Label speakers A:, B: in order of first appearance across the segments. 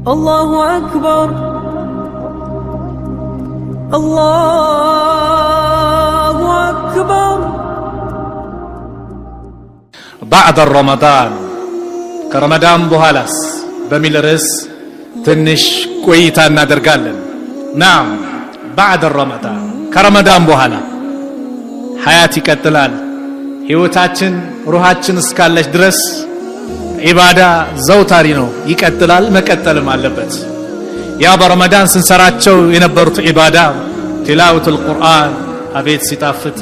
A: الله أكبر الله أكبر
B: ባዕደ ረመዳን ከረመዳን በኋላስ በሚል ርዕስ ትንሽ ቆይታ እናደርጋለን። ናም ባዕደ ረመዳን ከረመዳን በኋላ ሀያት ይቀጥላል። ህይወታችን ሩሃችን እስካለች ድረስ ዒባዳ ዘውታሪ ነው፣ ይቀጥላል፣ መቀጠልም አለበት። ያ በረመዳን ስንሰራቸው የነበሩት ዒባዳ ቲላወቱል ቁርአን አቤት ሲጣፍጥ፣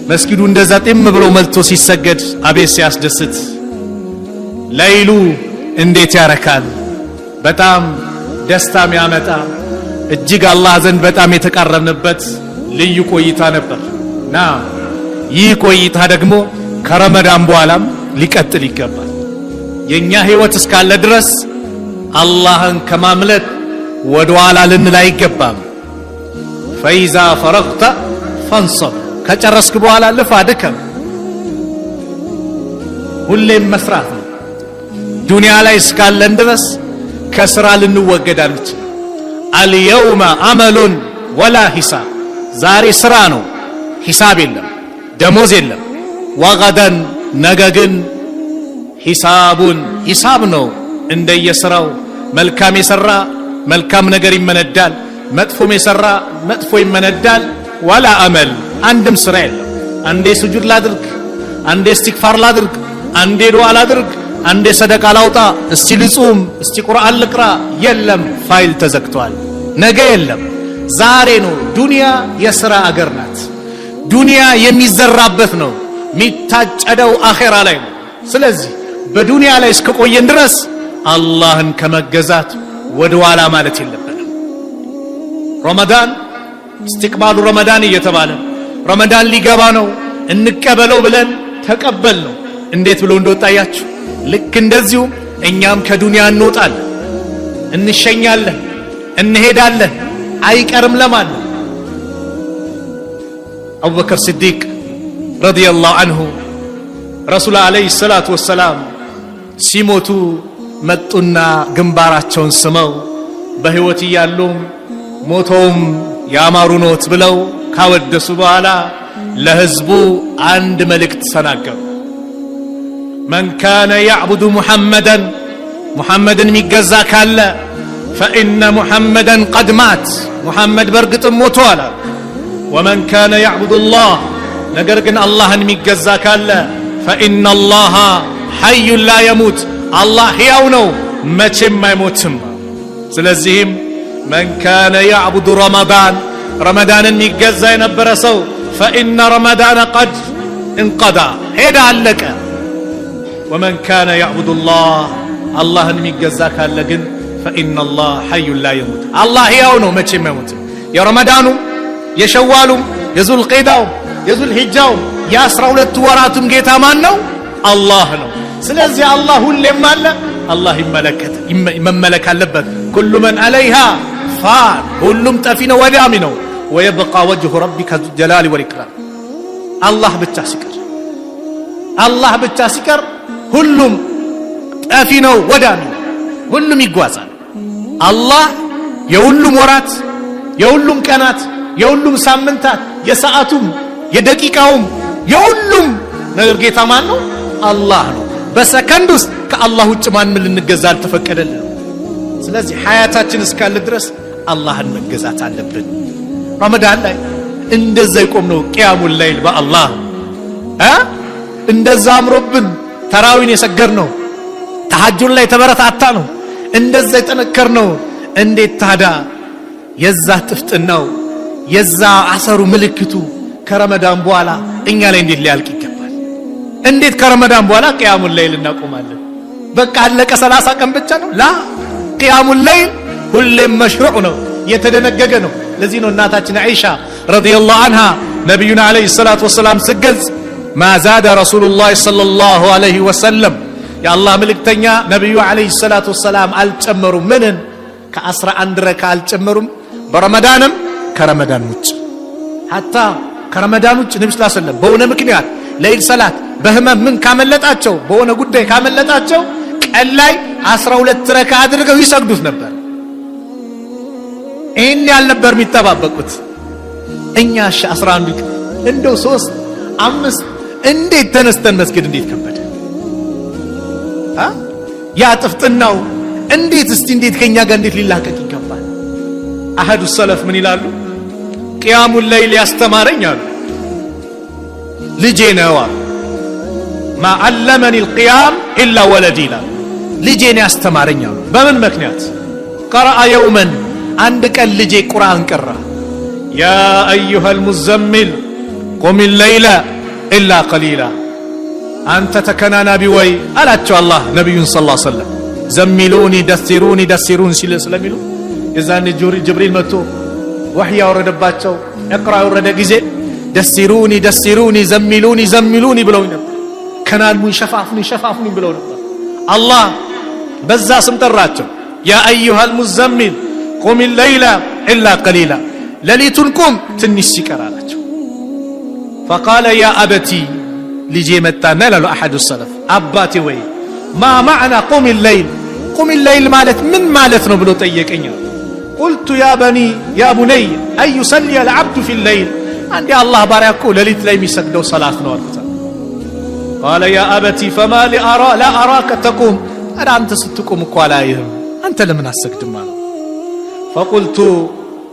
B: መስጊዱ እንደዛ ጢም ብሎ መልቶ ሲሰገድ አቤት ሲያስደስት፣ ለይሉ እንዴት ያረካል! በጣም ደስታ የሚያመጣ እጅግ አላህ ዘንድ በጣም የተቃረብንበት ልዩ ቆይታ ነበር። ና ይህ ቆይታ ደግሞ ከረመዳን በኋላም ሊቀጥል ይገባል። የእኛ ህይወት እስካለ ድረስ አላህን ከማምለክ ወደ ኋላ ልንል አይገባም። ፈኢዛ ፈረግተ ፈንሰብ፣ ከጨረስክ በኋላ ልፋ፣ ድከም። ሁሌም መስራት ነው። ዱንያ ላይ እስካለን ድረስ ከስራ ልንወገድ አንችል። አልየውመ አመሉን ወላ ሂሳብ፣ ዛሬ ስራ ነው፣ ሂሳብ የለም፣ ደሞዝ የለም። ወገደን ነገ ግን ሂሳቡን ሂሳብ ነው። እንደየስራው መልካም የሰራ መልካም ነገር ይመነዳል፣ መጥፎም የሰራ መጥፎ ይመነዳል። ወላ አመል አንድም ስራ የለም። አንዴ ስጁድ ላድርግ፣ አንዴ እስትግፋር ላድርግ፣ አንዴ ዱዓ ላድርግ፣ አንዴ ሰደቃ ላውጣ፣ እስቲ ልጹም፣ እስቲ ቁርአን ልቅራ፣ የለም። ፋይል ተዘግቷል። ነገ የለም፣ ዛሬ ነው። ዱንያ የስራ አገር ናት። ዱንያ የሚዘራበት ነው፣ የሚታጨደው አኼራ ላይ ነው። ስለዚህ በዱንያ ላይ እስከቆየን ድረስ አላህን ከመገዛት ወደ ኋላ ማለት የለብንም። ረመዳን እስትቅባሉ ረመዳን እየተባለ ረመዳን ሊገባ ነው እንቀበለው ብለን ተቀበል ነው። እንዴት ብሎ እንደወጣያችሁ ልክ እንደዚሁ እኛም ከዱንያ እንወጣለን፣ እንሸኛለን፣ እንሄዳለን። አይቀርም። ለማን ነው? አቡበከር ስዲቅ ረዲየላሁ አንሁ ረሱል ዓለይሂ ሰላቱ ወሰላም ሲሞቱ መጡና ግንባራቸውን ስመው በሕይወት እያሉም ሞተውም ያማሩ ኖት ብለው ካወደሱ በኋላ ለሕዝቡ አንድ መልእክት ተናገሩ። መን ካነ ያዕቡዱ ሙሐመደን ሙሐመድን የሚገዛ ካለ ፈኢነ ሙሐመደን ቀድ ማት፣ ሙሐመድ በእርግጥም ሞቷል። ወመን ካነ ያዕቡዱ ላህ፣ ነገር ግን አላህን የሚገዛ ካለ ፈኢነ አላህ ሐዩን ላ የሙት፣ አላህ ሕያው ነው መቼም አይሞትም። ስለዚህም መን ካነ ያዕቡዱ ረመዳን፣ ረመዳንን የሚገዛ የነበረ ሰው ፈኢነ ረመዳነ ቀድ እንቀዳ፣ ሄደ አለቀ። ወመን ካነ ያዕቡዱ ላህ፣ አላህን የሚገዛ ካለ ግን ፈኢነ ላህ ሐዩን ላ የሙት፣ አላህ ሕያው ነው መቼም አይሞትም። የረመዳኑም የሸዋሉም የዙልቂዳውም የዙልሂጃውም የ12 ወራቱም ጌታ ማን ነው? አላህ ነው። ስለዚህ አላህ ሁሌም አለ። አላህ ይመለከት መመለክ አለበት። ኩሉ መን አለይሃ ፋን፣ ሁሉም ጠፊ ነው ወዳሚ ነው። ወየብቃ ወጅሁ ረቢከ ዙልጀላሊ ወልኢክራም። አላህ ብቻ ሲቀር አላህ ብቻ ሲቀር ሁሉም ጠፊ ነው ወዳሚ ነው። ሁሉም ይጓዛል። አላህ የሁሉም ወራት የሁሉም ቀናት የሁሉም ሳምንታት የሰዓቱም የደቂቃውም የሁሉም ነገር ጌታ ማን ነው? አላህ ነው። በሰከንድ ውስጥ ከአላህ ውጭ ማንም ልንገዛ አልተፈቀደልንም። ስለዚህ ሀያታችን እስካለ ድረስ አላህን መገዛት አለብን። ረመዳን ላይ እንደዛ የቆምነው ቅያሙል ላይል በአላህ እ እንደዛ አምሮብን ተራዊን የሰገድነው ተሐጁድ ላይ ተበረታታ ነው እንደዛ የጠነከር ነው። እንዴት ታዳ የዛ ጥፍጥናው የዛ አሰሩ ምልክቱ ከረመዳን በኋላ እኛ ላይ እንዴት ሊያልቅ ይገባል? እንዴት ከረመዳን በኋላ ቅያሙል ላይል እናቆማለን? በቃ አለቀ። 30 ቀን ብቻ ነው። ላ ቅያሙል ላይል ሁሌም መሽሩዕ ነው፣ የተደነገገ ነው። ለዚህ ነው እናታችን አይሻ ረዲየላሁ አንሃ ነቢዩን ዓለይሂ ሰላቱ ወሰላም ስገልጽ ማ ዛደ ረሱሉላህ ሰለላሁ ዓለይሂ ወሰለም የአላህ መልእክተኛ ነቢዩ ዓለይሂ ሰላቱ ወሰላም አልጨመሩም። ምንን ከ11 ረካ አልጨመሩም። በረመዳንም ከረመዳን ውጭ ሐታ ከረመዳን ውጭ ነቢ ስ ሰለም በሆነ ምክንያት ለኢድ ሰላት በህመም ምን ካመለጣቸው በሆነ ጉዳይ ካመለጣቸው ቀን ላይ 12 ረካ አድርገው ይሰግዱት ነበር። ይህን ያህል ነበር የሚጠባበቁት። እኛ እሺ 11 እንደው 3 5 እንዴት ተነስተን መስገድ እንዴት ከበደ? ያ ጥፍጥናው እንዴት እስቲ እንዴት ከኛ ጋር እንዴት ሊላቀቅ ይገባል? أحد السلف ምን ይላሉ? قيام الليل ያስተማረኝ አሉ ልጄ ነው አሉ። ما علمني القيام إلا ولدي ይላሉ። ልጄን ያስተማረኝ አሉ። በምን ምክንያት? قرأ يوما አንድ ቀን ልጄ ቁርአን ቀራ። يا أيها المزمل قم الليل إلا قليلا፣ አንተ ተከናናቢ ወይ አላቸው አላህ ነቢዩን صلى الله عليه وسلم። زملوني دثروني دثرون ሲል ስለሚሉ የዛኔ ጅብሪል መጥቶ ወሕይ ያወረደባቸው اقرأ የወረደ ጊዜ دثروني دثروني زملوني زملوني ብለው ነበር። ከናንቡኝ ሸፋፍኑኝ ሸፋፍኑኝ ብለው ነበር። አላህ በዛ ስም ጠራቸው። يا أيها المزمل قم الليل إلا قليلا፣ ሌሊቱን ቁም ትንሽ ሲቀር አላቸው። فقال يا أبت ልጄ መጣና ይላሉ أحد السلف፣ አባቴ ወይ ما معنى قم الليل፣ قم الليل ማለት ምን ማለት ነው ብሎ ጠየቀኝ። قلت يا بني يا بني أن يصلي العبد في الليل፣ አንድ የአላህ ባሪያ እኮ ሌሊት ላይ የሚሰግደው ሰላት ነው አልኩት። قال يا أبت فما لا أراك تقوم፣ ኧረ አንተ ስትቆም እኮ አላይህም፣ አንተ ለምን አትሰግድም አለው። فقلت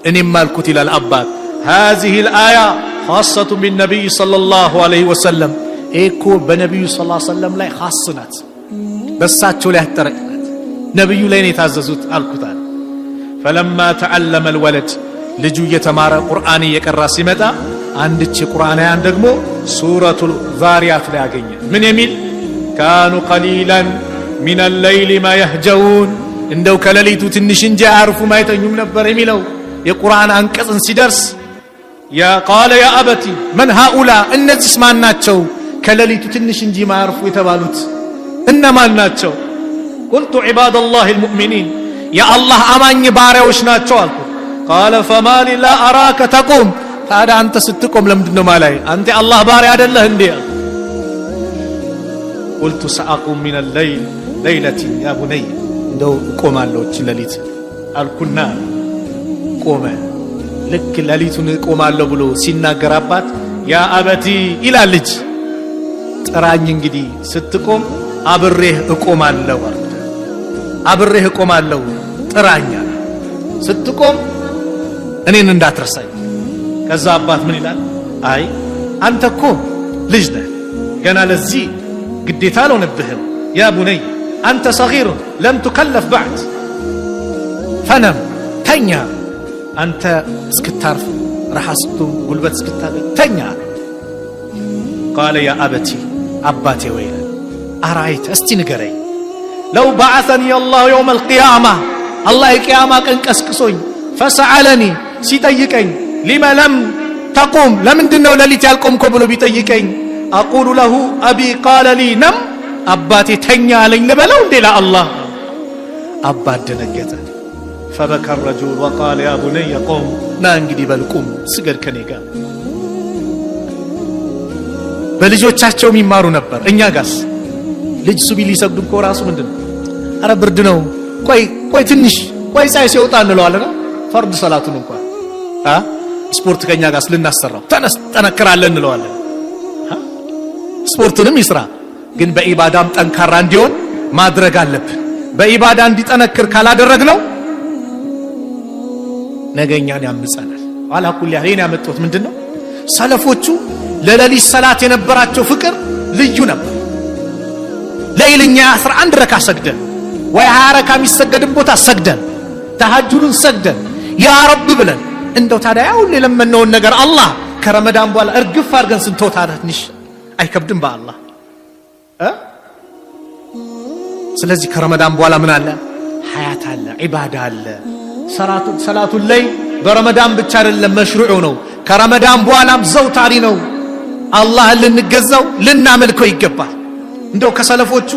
B: እኔም አልኩት ይላል አባት፣ هذه الآية خاصة بالنبي صلى الله عليه وسلم፣ ይህ እኮ በነቢዩ صلى الله عليه وسلم ላይ خاص ናት፣ በሳቸው ላይ አጠረቅ ናት፣ ነቢዩ ላይ ነው የታዘዙት አልኩታል። فلما تعلم الولد ልጁ እየተማረ ቁርአን እየቀራ ሲመጣ አንድች የቁርአን አያን ደግሞ ሱረቱል ዛሪያት ላይ አገኘ። ምን የሚል كانوا قليلا من الليل ما يهجعون፣ እንደው ከሌሊቱ ትንሽ እንጂ አያርፉም አይተኙም ነበር የሚለው የቁርአን አንቀጽን ሲደርስ قال يا أبت من هؤلاء፣ እነዚህስ ማን ናቸው? ከሌሊቱ ትንሽ እንጂ ማያርፉ የተባሉት እነማን ናቸው? قلت عباد الله المؤمنين፣ የአላህ አማኝ ባሪያዎች ናቸው አልኩት። قال فما لي لا أراك تقوم፣ ታዲያ አንተ ስትቆም ለምንድን ነው ማላይ? አንተ የአላህ ባሪያ አይደለህ እንዴ? قلت سأقوم من الليل ليلة يا بني፣ እንደው እቆማለሁ እችን ሌሊት አልኩና ቆመ። ልክ ሌሊቱን እቆማለሁ ብሎ ሲናገር አባት يا أبت ይላል ልጅ፣ ጥራኝ እንግዲህ ስትቆም አብሬህ እቆማለሁ አልኩት። አብሬህ እቆማለሁ ጥራኝ አለ። ስትቆም እኔን እንዳትረሳኝ። ከዛ አባት ምን ይላል? አይ አንተ እኮ ልጅ ነህ፣ ገና ለዚህ ግዴታ አልሆነብህም። يا بني أنت صغير لم تكلف بعد فنم፣ ተኛ አንተ እስክታርፍ ረሓ ስትሆን ጉልበት እስክታገኝ ተኛ። قال يا أبت አባቴ ወይ أرأيت እስቲ ንገረኝ፣ لو بعثني الله يوم القيامة፣ አላህ የቅያማ ቀን ቀስቅሶኝ فسألني ሲጠይቀኝ لم لم تقم ለምንድን ነው ሌሊት ያልቆምኮ ብሎ ቢጠይቀኝ أقول له أبي قال لي نم፣ አባቴ ተኛ አለኝ ልበለው እንዴ ለአላህ? አባት ደነገጠ። فبكى الرجل وقال يا بني قم፣ ና እንግዲህ በል ቁም ስገድ ከኔ ጋር። በልጆቻቸው የሚማሩ ነበር። እኛ ጋስ ልጅ ሱቢ ሊሰግዱ እኮ ራሱ ምንድን ነው? አረ ብርድ ነው፣ ቆይ ቆይ ትንሽ ቆይ ፀሐይ ሲወጣ እንለዋለን። ፈርድ ሰላቱን እንኳን ስፖርት ከኛ ጋር ልናሰራው ተነስ ጠነክራለን እንለዋለን። ስፖርቱንም ይስራ፣ ግን በኢባዳም ጠንካራ እንዲሆን ማድረግ አለብን። በኢባዳ እንዲጠነክር ካላደረግነው ነገኛን ያምጸናል። على كل حال ያመጣሁት ምንድነው? ሰለፎቹ ለሌሊት ሰላት የነበራቸው ፍቅር ልዩ ነበር። ለይልኛ 11 ረካ ሰግደን ወይ 20 ረካ የሚሰገድን ቦታ ሰግደን ተሐጁዱን ሰግደን يا رب ብለን እንደው ታዲያ ያው የለመነውን ነገር አላህ ከረመዳን በኋላ እርግፍ አድርገን ስንተው ታዲያ ትንሽ አይከብድም በአላህ እ? ስለዚህ ከረመዳን በኋላ ምን አለ? ሐያት አለ፣ ዒባዳ አለ። ሰላቱን ላይ በረመዳን ብቻ አይደለም መሽሩዑ ነው። ከረመዳን በኋላም ዘውታሪ ነው። አላህን ልንገዛው ልናመልከው ይገባል። እንደው ከሰለፎቹ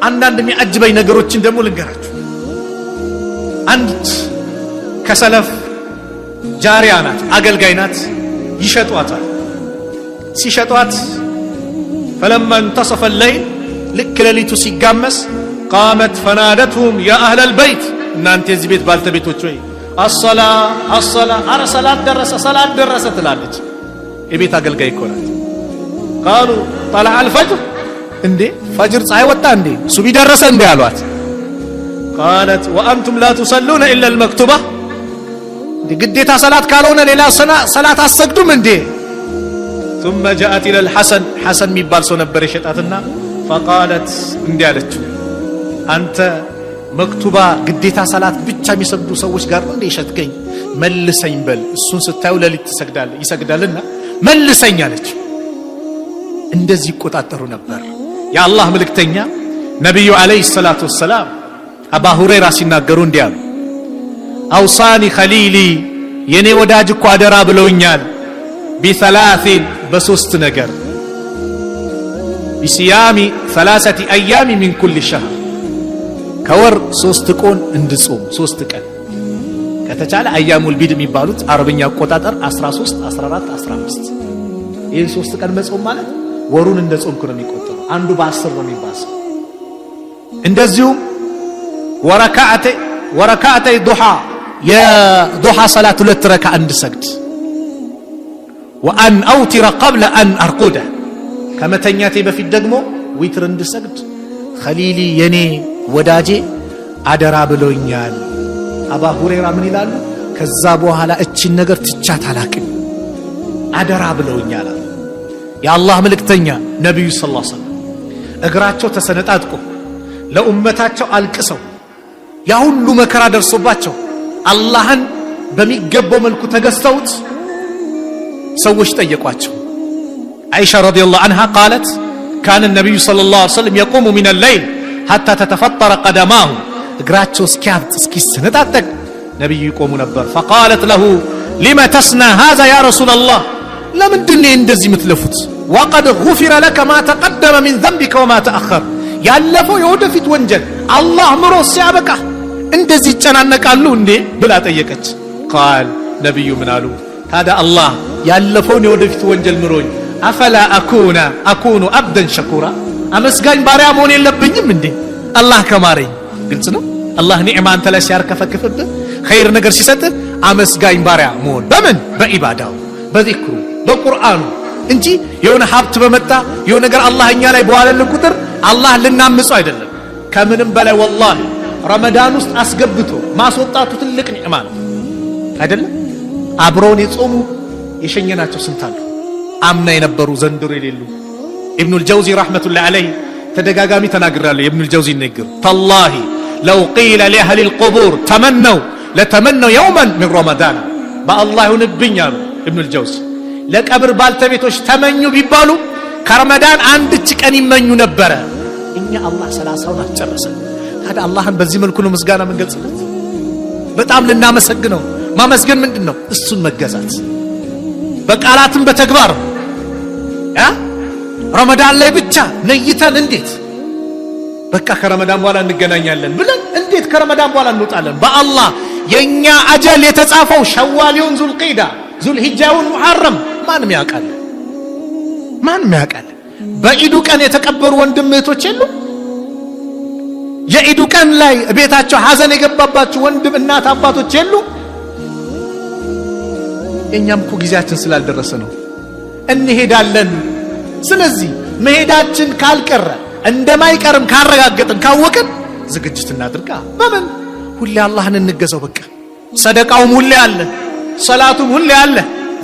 B: አንዳንድ የሚያጅበኝ ነገሮችን ደግሞ ልንገራችሁ። አንድ ከሰለፍ ጃሪያ ናት፣ አገልጋይ ናት። ይሸጧታል። ሲሸጧት فلما انتصف الليل ልክ ሌሊቱ ሲጋመስ قامت فنادتهم يا أهل البيت እናንተ የዚህ ቤት ባልተቤቶች ወይ الصلاة الصلاة፣ አረ ሰላት ደረሰ ሰላት ደረሰ ትላለች። የቤት አገልጋይ እኮ ናት። قالوا طلع الفجر፣ እንዴ ፈጅር ፀሐይ ወጣ እንዴ ሱቢ ደረሰ እንዴ አሏት። قالت وأنتم لا تصلون إلا المكتوبة፣ ግዴታ ሰላት ካልሆነ ሌላ ሰላት አሰግዱም እንዴ? ثم جاءت إلى الحسن፣ ሐሰን የሚባል ሰው ነበር የሸጣትና فقالت እንዲህ አለችው፣ አንተ መክቱባ ግዴታ ሰላት ብቻ የሚሰግዱ ሰዎች ጋር ነው እንዴ የሸጥከኝ? መልሰኝ በል። እሱን ስታዩ ሌሊት ትሰግዳለህ ይሰግዳልና መልሰኝ አለች። እንደዚህ ይቆጣጠሩ ነበር የአላህ መልእክተኛ ነቢዩ عليه الصلاة والسلام። አባ ሁረይራ ሲናገሩ እንዲህ አሉ፣ أوصاني خليلي የኔ ወዳጅ እኮ አደራ ብለውኛል፣ بثلاث በሶስት ነገር፣ بصيام 3 أيام من كل شهر፣ ከወር 3 ቀን እንድጾም፣ 3 ቀን ከተቻለ أيام البيض የሚባሉት አረብኛ አቆጣጠር 13፣ 14፣ 15፣ ይህን 3 ቀን መጾም ማለት ወሩን እንደ ጾምኩ ነው የሚቆጠረው። አንዱ በ10 ነው የሚባሰው። እንደዚሁም وركعتي الضحى የዱሃ ሰላት 2 ረካ እንድሰግድ፣ وأن أوتر قبل أن أرقد ከመተኛቴ በፊት ደግሞ ዊትር እንድሰግድ خليلي የኔ ወዳጄ አደራ ብሎኛል። አባ ሁሬራ ምን ይላሉ? ከዛ በኋላ እቺን ነገር ትቻት አላቅም፣ አደራ ብለውኛል አሉ። የአላህ መልእክተኛ ነቢዩ صلى الله عليه وسلم እግራቸው ተሰነጣጥቆ ለኡመታቸው አልቅሰው ያ ሁሉ መከራ ደርሶባቸው አላህን በሚገባው መልኩ ተገዝተውት ሰዎች ጠየቋቸው። አይሻ رضي الله عنها قالت كان النبي صلى الله عليه وسلم يقوم من الليل حتى تتفطر قدماه፣ እግራቸው እስኪያብጥ እስኪሰነጣጠቅ ነቢዩ ይቆሙ ነበር። فقالت له لم تصنع هذا يا رسول الله፣ ለምንድን ነው እንደዚህ የምትለፉት? وقد غفر لك ما تقدم من ذنبك وما تأخر፣ ያለፈው የወደፊት ወንጀል አላህ ምሮ ሲያበቃ እንደዚህ ይጨናነቃሉ እንዴ ብላ ጠየቀች። قال ነቢዩ ምን አሉ? ታዲያ አላህ ያለፈውን የወደፊት ወንጀል ምሮኝ أفلا أكون عبدا شكورا፣ አመስጋኝ ባሪያ መሆን የለብኝም እንዴ አላህ ከማረኝ? ግልጽ ነው። አላህ ኒዕማ አንተ ላይ ሲያርከፈክፍብህ ኸይር ነገር ሲሰጥህ አመስጋኝ ባሪያ መሆን በምን? በኢባዳው፣ በዚክሩ፣ በቁርአኑ እንጂ የሆነ ሀብት በመጣ የሆነ ነገር አላህ እኛ ላይ በዋለልን ቁጥር አላህ ልናምጸው አይደለም። ከምንም በላይ ወላሂ ረመዳን ውስጥ አስገብቶ ማስወጣቱ ትልቅ ኒዕማ ነው አይደለም? አብረውን የጾሙ የሸኘናቸው ስንት አሉ፣ አምና የነበሩ ዘንድሮ የሌሉ። ኢብኑል ጀውዚ رحمة الله عليه ተደጋጋሚ ተናግራለሁ። የኢብኑል ጀውዚ ንግግር تالله لو قيل لأهل القبور تمنوا لتمنوا يوما من رمضان፣ በአላህ ይሁንብኝ አሉ ኢብኑል ጀውዚ፣ ለቀብር ባልተቤቶች ተመኙ ቢባሉ ከረመዳን አንድች ቀን ይመኙ ነበረ። እኛ አላህ 30ውን አስጨረሰን። ታዲያ አላህን በዚህ መልኩ ነው ምስጋና የምንገልጽለት? በጣም ልናመሰግነው። ማመስገን ምንድን ነው? እሱን መገዛት በቃላትም በተግባር። ረመዳን ላይ ብቻ ነይተን እንዴት በቃ ከረመዳን በኋላ እንገናኛለን ብለን እንዴት ከረመዳን በኋላ እንወጣለን? በአላህ የኛ አጀል የተጻፈው ሸዋል ይሁን ዙልቂዳ ዙልሂጃ ይሁን ሙሐረም ማንም ያውቃል? ማንም ያውቃል? በኢዱ ቀን የተቀበሩ ወንድም እህቶች የሉ? የኢዱ ቀን ላይ ቤታቸው ሐዘን የገባባቸው ወንድም እናት አባቶች የሉ? የኛም እኮ ጊዜያችን ስላልደረሰ ነው። እንሄዳለን። ስለዚህ መሄዳችን ካልቀረ እንደማይቀርም ካረጋገጥን ካወቅን ዝግጅት እናድርጋ። በምን ሁሌ አላህን እንገዛው። በቃ ሰደቃውም ሁሌ አለ፣ ሰላቱም ሁሌ አለ፣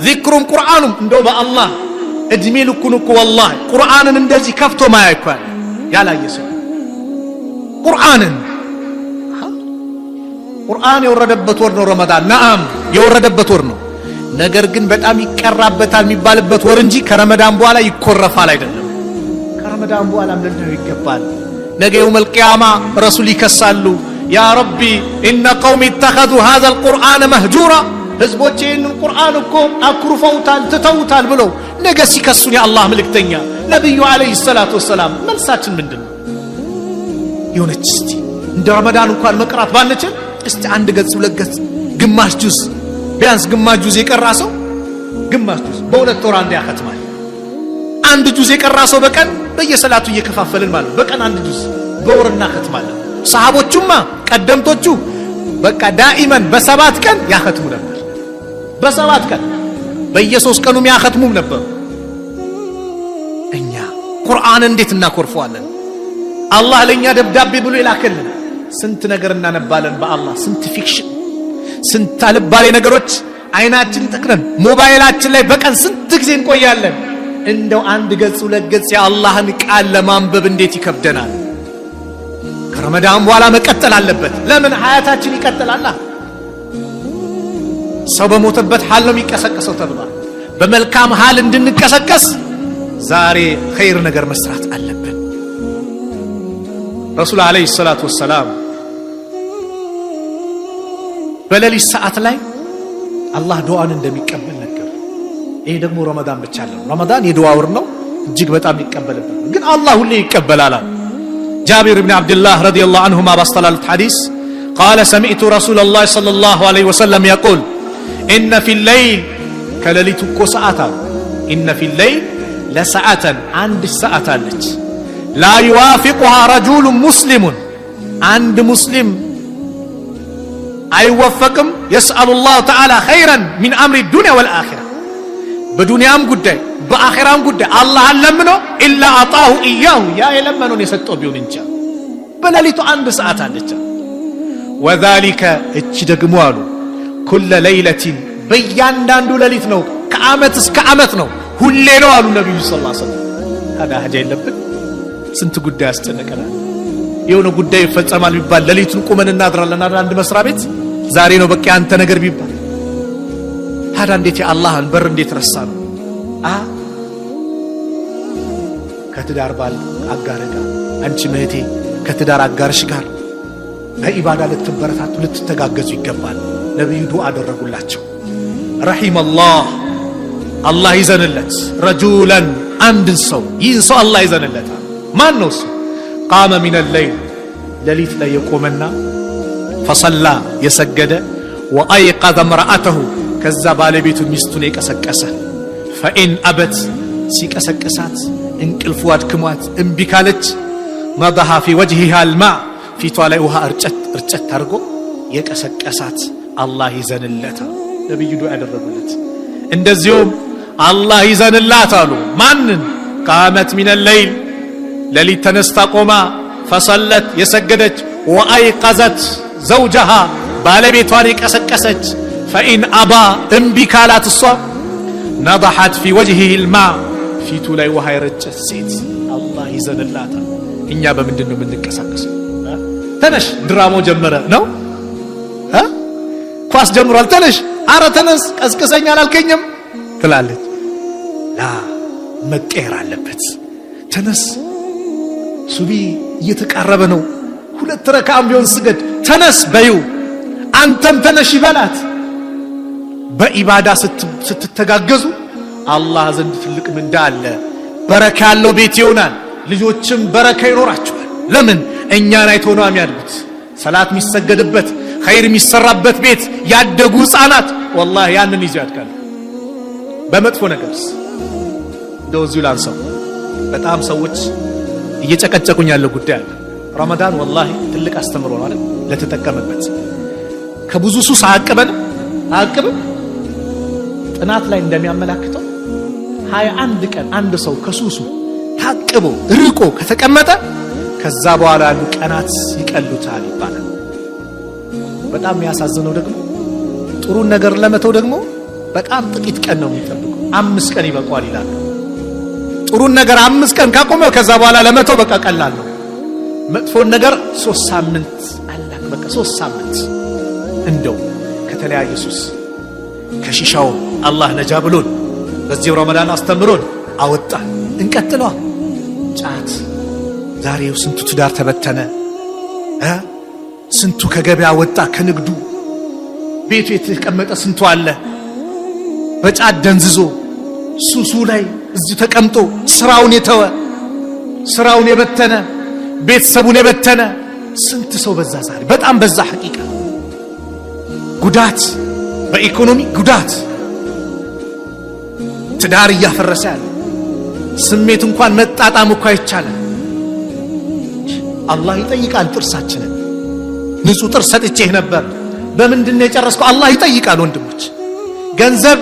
B: ዚክሩም ቁርአኑም። እንደው በአላህ እድሜ ልኩን እኮ ወላሂ ቁርአንን እንደዚህ ከፍቶ ማያ እኮ ያለ ያላየ ሰው ቁርአንን፣ ቁርአን የወረደበት ወር ነው ረመዳን። نعم የወረደበት ወር ነው። ነገር ግን በጣም ይቀራበታል የሚባልበት ወር እንጂ ከረመዳን በኋላ ይኮረፋል አይደለም። ከረመዳን በኋላ ምንድነው ይገባል። ነገ يوم القيامة ረሱል ይከሳሉ። يا ربي إن قومي اتخذوا هذا القرآن مهجورا፣ ህዝቦቼ ይህንን ቁርአን እኮ አኩርፈውታል ትተውታል ብለው ነገ ሲከሱን የአላህ መልእክተኛ ነቢዩ عليه الصلاة والسلام መልሳችን ምንድን ነው? የሆነች እስቲ እንደ ረመዳን እንኳን መቅራት ባንችል እስቲ አንድ ገጽ ሁለት ገጽ ግማሽ ጁዝ፣ ቢያንስ ግማሽ ጁዝ የቀራ ሰው ግማሽ ጁዝ በ2 ወር አንድ ያኸትማል። አንድ ጁዝ የቀራ ሰው በቀን በየሰላቱ እየከፋፈልን ማለት ነው። በቀን አንድ ጁዝ በወር እናኸትማለን። ሰሃቦቹማ ቀደምቶቹ በቃ دائما በ7 ቀን ያኸትሙ ነበር። በ7 ቀን፣ በየ3 ቀኑም ያኸትሙም ነበሩ። እኛ ቁርአን እንዴት እናኮርፈዋለን? አላህ ለእኛ ደብዳቤ ብሎ የላከልን ስንት ነገር እናነባለን። በአላህ ስንት fiction፣ ስንት አልባሌ ነገሮች አይናችን ጠቅነን ሞባይላችን ላይ በቀን ስንት ጊዜ እንቆያለን። እንደው አንድ ገጽ ሁለት ገጽ የአላህን ቃል ለማንበብ እንዴት ይከብደናል? ከረመዳን በኋላ መቀጠል አለበት። ለምን? ሀያታችን ይቀጥላላ። ሰው በሞተበት ሀል ነው የሚቀሰቀሰው ተብሏል። በመልካም ሀል እንድንቀሰቀስ ዛሬ ኸይር ነገር መስራት አለብን። ረሱል عليه الصلاة والسلام በሌሊት ሰዓት ላይ አላህ ዱዓን እንደሚቀበል ነገር። ይሄ ደግሞ ረመዳን ብቻ አለ። ረመዳን የዱዓ ወር ነው፣ እጅግ በጣም ይቀበልበት። ግን አላህ ሁሌ ይቀበላል። ጃቢር ብን ዓብድላህ رضي الله عنهما ባስተላለፉት ሐዲስ قال سمعت رسول الله صلى الله عليه وسلم يقول إن في الليل ከሌሊቱ እኮ ሰዓት አሉ፣ إن في الليل لساعة አንድ ሰዓት አለች፣ لا يوافقها رجل مسلم አንድ ሙስሊም አይወፈቅም፣ يسأل الله تعالى خيرا من أمر الدنيا والآخرة በዱንያም ጉዳይ በአኼራም ጉዳይ አላህን ለምኖ إلا أعطاه إياه ያ የለመነውን የሰጠው ቢሆን እንጂ በሌሊቱ አንድ ሰዓት አለች። وذلك እቺ ደግሞ አሉ كل ليلة በእያንዳንዱ ሌሊት ነው፣ ከዓመት እስከ ዓመት ነው፣ ሁሌ ነው አሉ ነቢዩ صلى الله عليه وسلم። ታዲያ ሀጃ የለብን? ስንት ጉዳይ ያስጨንቀናል። የሆነ ጉዳይ ይፈጸማል ቢባል ሌሊቱን ቁመን እናድራለን። አንድ መስሪያ ቤት ዛሬ ነው በቃ ያንተ ነገር ቢባል ታዲያ እንዴት የአላህን በር እንዴት ረሳ ነው? አ ከትዳር ባል አጋር ጋር፣ አንቺ እህቴ ከትዳር አጋርሽ ጋር በኢባዳ ልትበረታቱ ልትተጋገዙ ይገባል። ነቢዩ ዱዓ አደረጉላቸው። رحم الله አላህ ይዘንለት رجلا አንድን ሰው፣ ይህን ሰው አላህ ይዘንለታል። ማን ነው እሱ? قام من الليل ሌሊት ላይ የቆመና فصلى የሰገደ፣ وأيقظ امرأته ከዛ ባለቤቱ ሚስቱን የቀሰቀሰ፣ فإن أبت ሲቀሰቅሳት እንቅልፉ አድክሟት እምቢ ካለች نضح في وجهها الماء ፊቷ ላይ ውሃ እርጨት እርጨት አድርጎ የቀሰቀሳት አላህ ይዘንለታል። ነቢዩ ዱዓ ያደረጉለት። እንደዚሁም አላህ ይዘንላት አሉ። ማንን? قامت من الليل ሌሊት ተነስታ ቆማ فصلت የሰገደች፣ وأيقظت زوجها ባለቤቷን የቀሰቀሰች፣ فإن أبى እምቢ ካላት እሷ نضحت في وجهه الماء ፊቱ ላይ ውሃ የረጨች ሴት አላህ ይዘንላታል። እኛ በምንድን ነው የምንቀሳቀሰው? ተነሽ ድራማው ጀመረ ነው፣ ኳስ ጀምሯል፣ ተነሽ፣ አረ ተነስ፣ ቀስቅሰኝ አላልከኝም ትላለች። لا፣ መቀየር አለበት። ተነስ፣ ሱቢ እየተቃረበ ነው፣ ሁለት ረካም ቢሆን ስገድ፣ ተነስ በዩ፣ አንተም ተነሽ ይበላት። በኢባዳ ስትተጋገዙ አላህ ዘንድ ትልቅ ምንዳ አለ። በረካ ያለው ቤት ይሆናል። ልጆችም በረካ ይኖራቸዋል። ለምን? እኛን አይቶ ነው የሚያድጉት። ሰላት የሚሰገድበት፣ ኸይር የሚሰራበት ቤት ያደጉ ህፃናት ወላሂ ያንን ይዘው ያድጋሉ። በመጥፎ ነገርስ እንደው እዚሁ ላንሳው። በጣም ሰዎች እየጨቀጨቁኝ ያለ ጉዳይ አለ። ረመዳን ወላሂ ትልቅ አስተምሮ ነው አይደል? ለተጠቀመበት ከብዙ ሱስ አያቅበንም አያቅብም። ጥናት ላይ እንደሚያመላክተው 21 ቀን አንድ ሰው ከሱሱ ታቅቦ ርቆ ከተቀመጠ ከዛ በኋላ ያሉ ቀናት ይቀሉታል ይባላል። በጣም የሚያሳዝነው ደግሞ ጥሩን ነገር ለመተው ደግሞ በጣም ጥቂት ቀን ነው የሚጠብቀው። 5 ቀን ይበቋል ይላሉ። ጥሩን ነገር 5 ቀን ካቆመ ከዛ በኋላ ለመተው በቃ ቀላል ነው። መጥፎን ነገር 3 ሳምንት አላክ፣ በቃ 3 ሳምንት። እንደው ከተለያየ ሱስ ከሺሻው አላህ ነጃ ብሎን በዚህ ረመዳን አስተምሮን አወጣን። እንቀጥለዋ። ጫት ዛሬው ስንቱ ትዳር ተበተነ፣ ስንቱ ከገበያ ወጣ፣ ከንግዱ ቤቱ የተቀመጠ ስንቱ አለ። በጫት ደንዝዞ ሱሱ ላይ እዚሁ ተቀምጦ ስራውን የተወ፣ ስራውን የበተነ፣ ቤተሰቡን የበተነ ስንት ሰው በዛ ዛሬ፣ በጣም በዛ። ሐቂቃ ጉዳት፣ በኢኮኖሚ ጉዳት፣ ትዳር እያፈረሰ ያለ፣ ስሜት እንኳን መጣጣም እኮ አይቻልም። አላህ ይጠይቃል ጥርሳችንን። ንጹህ ጥርስ ሰጥቼህ ነበር፣ በምንድን ነው የጨረስከው? አላህ ይጠይቃል። ወንድሞች፣ ገንዘብ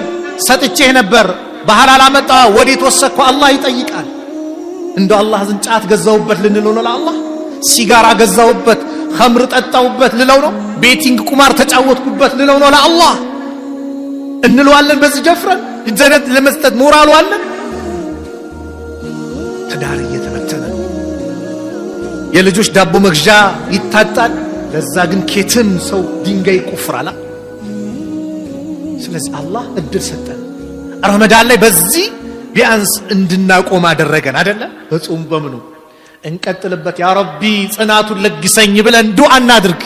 B: ሰጥቼህ ነበር፣ በሐላል አመጣ፣ ወዴት ወሰድከው? አላህ ይጠይቃል። እንደው አላህ ዝን ጫት ገዛውበት ልንለው ነው ለአላህ? ሲጋራ ገዛውበት፣ ኸምር ጠጣውበት ልለው ነው? Betting ቁማር ተጫወትኩበት ልለው ነው ለአላህ? እንለዋለን። በዚህ ደፍረን ጀነት ለመስጠት ሞራሉ አለን? ትዳር እየተበተነ፣ የልጆች ዳቦ መግዣ ይታጣል። ለዛ ግን ኬትም ሰው ድንጋይ ይቆፍራል። ስለዚህ አላህ እድል ሰጠን። ረመዳን ላይ በዚህ ቢያንስ እንድናቆም አደረገን አደለ? በጾሙ በምኑ እንቀጥልበት። ያ ረቢ፣ ጽናቱን ለግሰኝ ብለን ዱዓ እናድርግ።